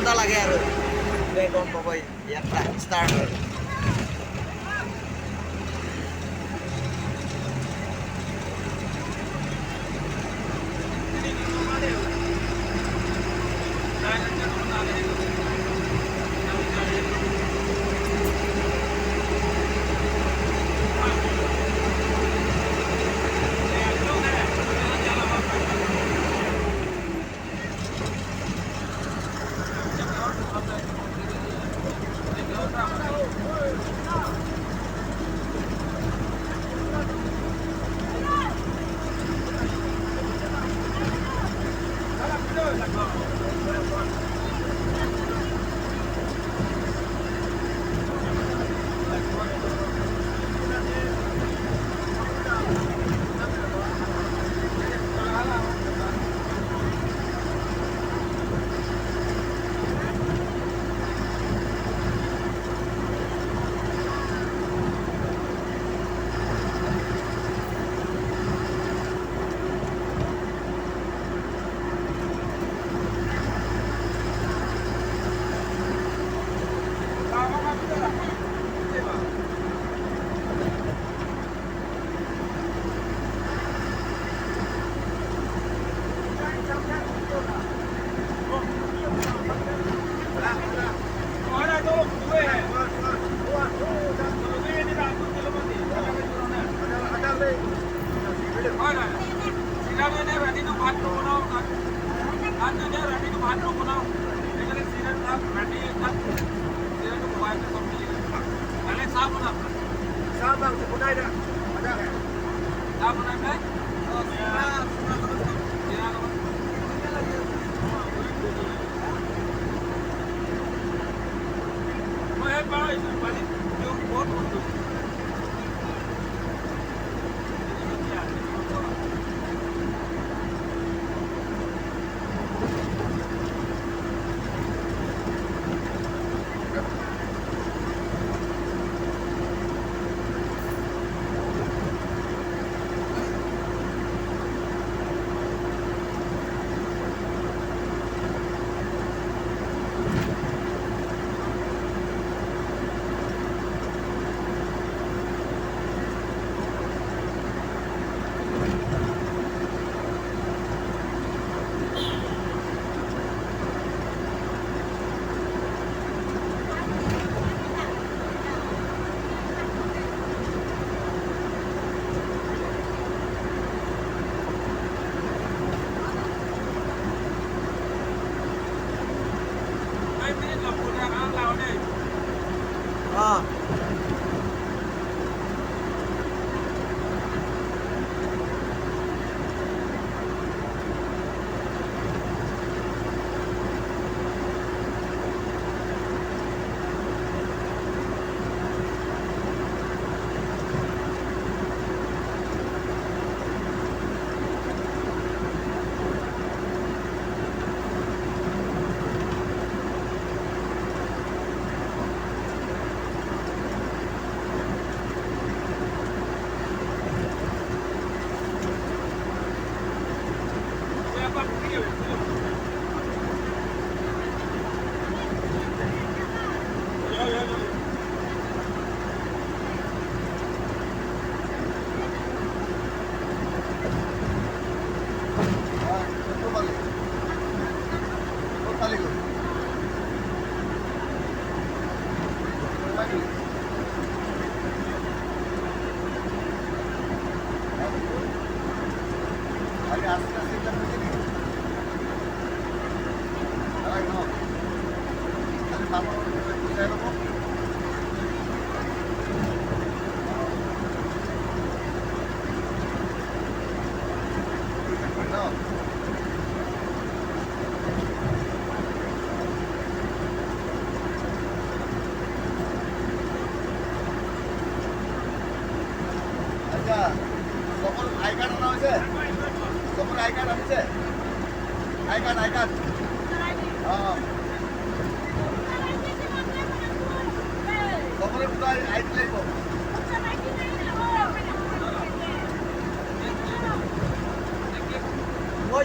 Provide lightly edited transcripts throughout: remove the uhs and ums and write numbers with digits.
ঘণ্টা লাগে আৰু গম পাব যাত্ৰা ষ্টাৰ্ট হয়।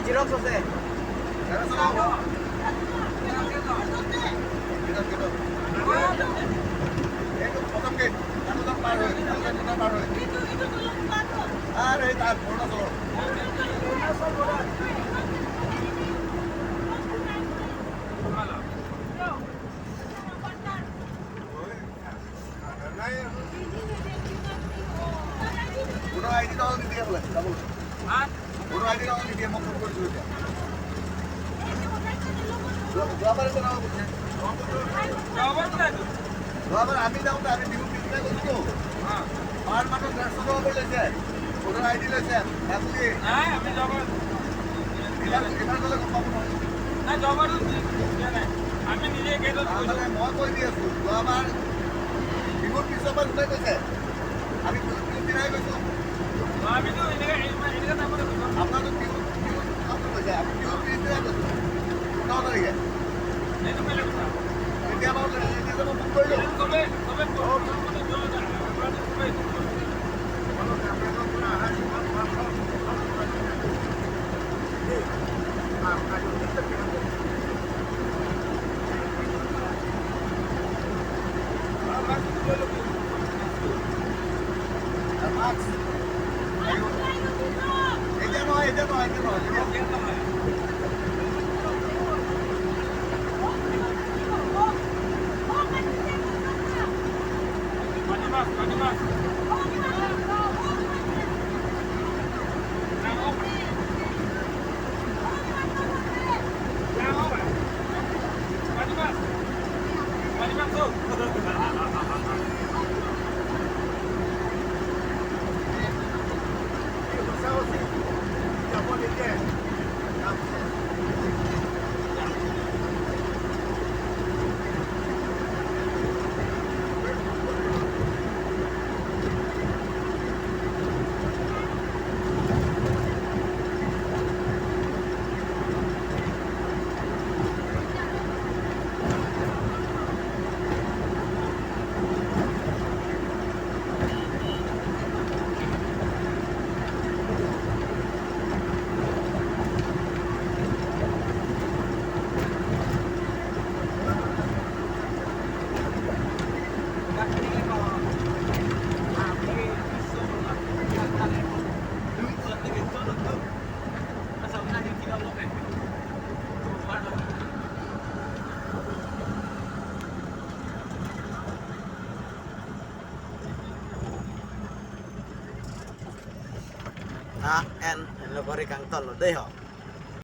জিৰক্স আছে। নিদিয়ে বোলে যাবলৈ। ভোটাৰ আই ডি নহ'লে নিদিয়ে। মই ফোন কৰিছোঁ এতিয়া। যোৱাবাৰ তেনেকুৱা কৈছে। যোৱাবাৰ আমি যাওঁতে, আমি বিহু পিছদিনা গৈছোঁতো, পাৰ মানুহ 150 টকা কৰি লৈছে, ভোটাৰ আই ডি লৈছে। আপুনি এইবাৰ গ'লে গম পাব নহয়। তাৰমানে মই কৈ দি আছোঁ, যোৱাবাৰ বিহুৰ পিছৰ পৰা যোনে কৈছে, আমি বিহুৰ পিছদিনাই গৈছোঁ। আপোনালোক বিহু বিহু কৈছে, আমি বিহুৰ পিছদিনাই গৈছোঁ, 15 তাৰিখে। এতিয়া বাৰু এতিয়া মই ফোন কৰিলোঁ। মাস্ক এতিয়া নহয়, এতিয়া নহয়, এতিয়া নহয়। N bari kang tol deho.